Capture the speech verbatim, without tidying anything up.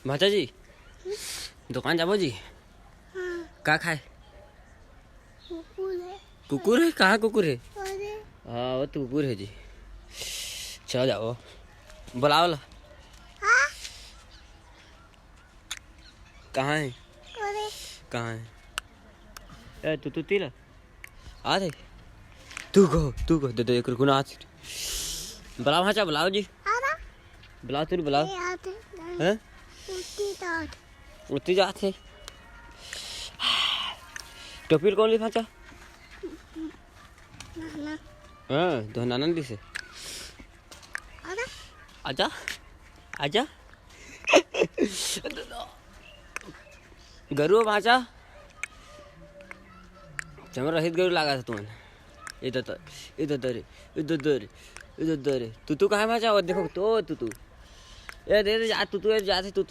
भांचा जी, दुकान जाबो जी? हाँ। का खाए? कुकुर है। कुकुर है? कहाँ कुकुर है? अरे। हाँ, वो तो कुकुर है जी। चल जाओ, बुलाओ ला। हाँ? कहाँ है? अरे। कहाँ है? ए, तू, तू तीला। आ रे। तू को, तू को, दे दे, एक रुको ना, आ। बुलाओ, भांचा, बुलाओ जी। आ रहा। बुलाओ, तू बुलाओ। ये आते हैं। हैं? उठती तो आते। उठती जात है। टोपी कौन ली, भांचा? नाना। हाँ, तो नाना ली से। आ रहा। आजा, आजा। गरुआ भांचा, चमर रहित गरु लागा था तुमन। इधर तो, इधर दरे, इधर दरे, इधर दरे। तू, तू कहाँ भांचा? वो देखो तो, तू, तू। ए, दे, दे, जा, तू, तू, ए, जा, तू, तू।